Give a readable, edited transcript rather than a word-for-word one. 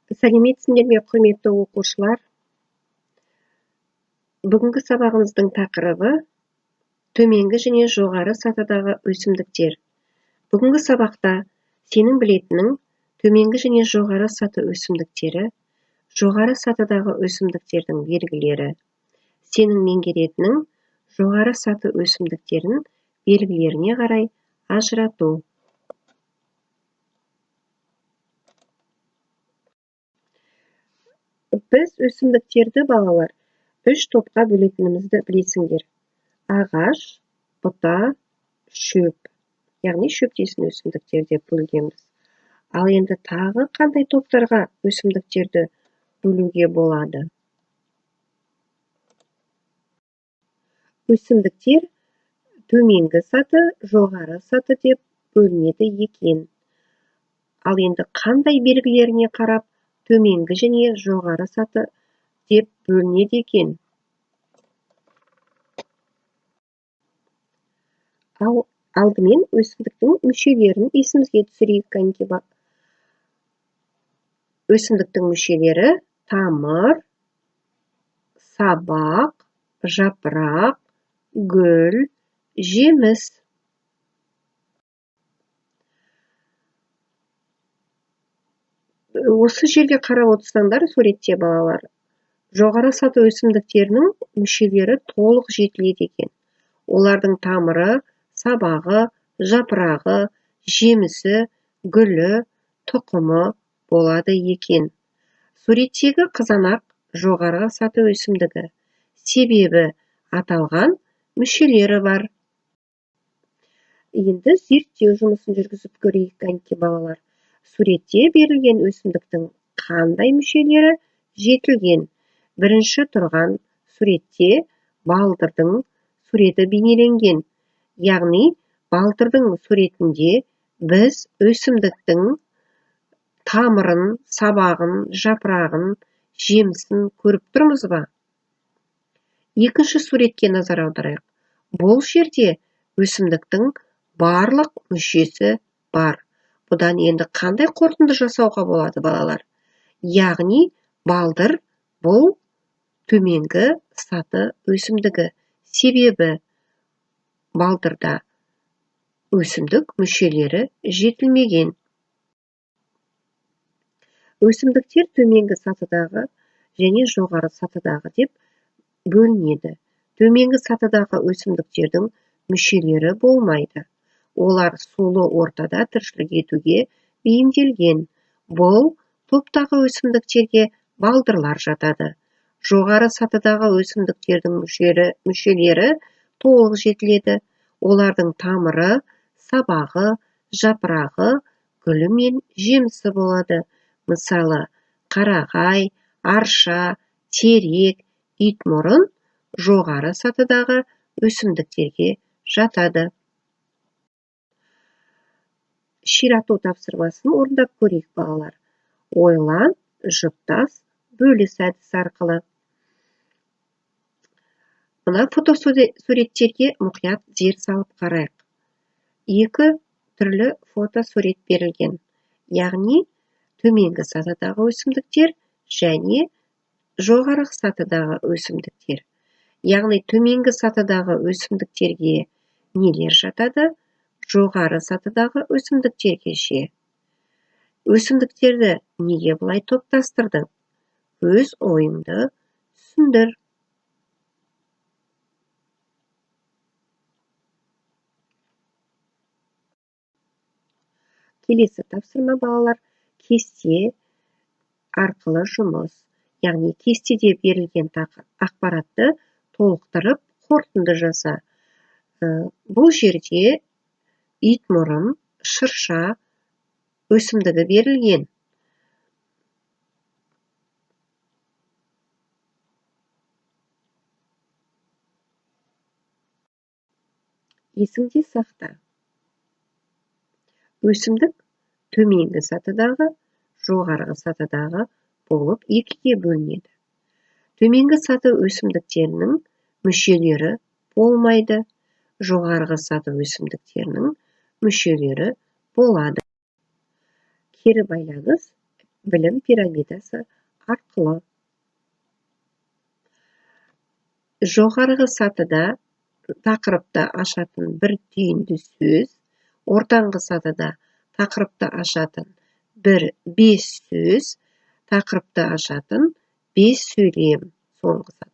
Сәлеметсіңдер ме, құрметті оқушылар! Бүгінгі сабағымыздың тақырыбы төменгі және жоғары сатыдағы өсімдіктер. Бүгінгі сабақта сенің білетінің төменгі және жоғары саты өсімдіктері, жоғары сатыдағы өсімдіктердің белгілері, сенің меңгеретінің жоғары саты өсімдіктерін белгілеріне қарай ажырату. Біз өсімдіктерді, балалар, үш топқа бөлетінімізді білесіңдер. Ағаш, бұта, шөп. Яғни шөптесін өсімдіктер деп бөлгенбіз. Ал енді тағы қандай топтарға өсімдіктерді бөлуге болады? Өсімдіктер төменгі саты, жоғары саты деп бөлінеді екен. Ал енді қандай белгілеріне қарап төменгі және жоғары саты деп бөлінеді екен? Ал алдымен өсімдіктің мүшелерін есімізге түсірейік, кәнеки. Өсімдіктің мүшелері тамыр, сабақ, жапырақ, гүл, жеміс. Осы жерде қарап отырсаңдар, суретте, балалар, жоғары саты өсімдіктерінің мүшелері толық жетіледі екен. Олардың тамыры, сабағы, жапырағы, жемісі, гүлі, тұқымы болады екен. Суреттегі қызанақ жоғарғы саты өсімдігі. Себебі аталған мүшелері бар. Енді зерттеу жұмысын жүргізіп көрейік, кәнеки, балалар. Суретте берілген өсімдіктің қандай мүшелері жетілген? Бірінші тұрған суретте балдырдың суреті бейнеленген. Яғни балдырдың суретінде біз өсімдіктің тамырын, сабағын, жапырағын, жемісін көріп тұрмыз ба? Екінші суретке назар аударайық. Бұл жерде өсімдіктің барлық мүшесі бар. Бұдан енді қандай қорытынды жасауға болады, балалар? Яғни балдыр бұл төменгі саты өсімдігі. Себебі балдырда өсімдік мүшелері жетілмеген. Өсімдіктер төменгі сатыдағы және жоғары сатыдағы деп бөлінеді. Төменгі сатыдағы өсімдіктердің мүшелері болмайды. Олар сулы ортада тіршілік етуге бейімделген. Бұл топтағы өсімдіктерге балдырлар жатады. Жоғары сатыдағы өсімдіктердің мүшелері толық жетіледі. Олардың тамыры, сабағы, жапырағы, гүлі мен жемісі болады. Мысалы, қарағай, арша, терек, итмұрын жоғары сатыдағы өсімдіктерге жатады. Ширату тапсырмасын орындап көрейік, балалар. Ойлан, жұптас, бөліс әдісі арқылы. Мына фотосуреттерге мұқият зер салып қарайық. Екі түрлі фотосурет берілген. Яғни төменгі сатыдағы өсімдіктер және жоғары сатыдағы өсімдіктер. Яғни төменгі сатыдағы өсімдіктерге нелер жатады? Жоғары сатыдағы өсімдіктерге ше? Өсімдіктерді неге бұлай топтастырдың? Өз ойыңды түсіндір. Келесі тапсырма, балалар, кесте арқылы жұмыс. Яғни кестеде берілген ақпаратты толықтырып қорытынды жаса. Бұл жерде итмұрын, шырша өсімдігі берілген. Есіңде сақта. Өсімдік төменгі сатыдағы, жоғарғы сатыдағы болып екіге бөлінеді. Төменгі саты өсімдіктерінің мүшелері болмайды. Жоғарғы саты өсімдіктерінің мүшелері болады. Кері байланыс Білім пирамидасы арқылы. Жоғарғы сатыда тақырыпты ашатын бір түйінді сөз, ортаңғы сатыда тақырыпты ашатын бір бес сөз, тақырыпты ашатын бес сөйлем, соңғы сатыда.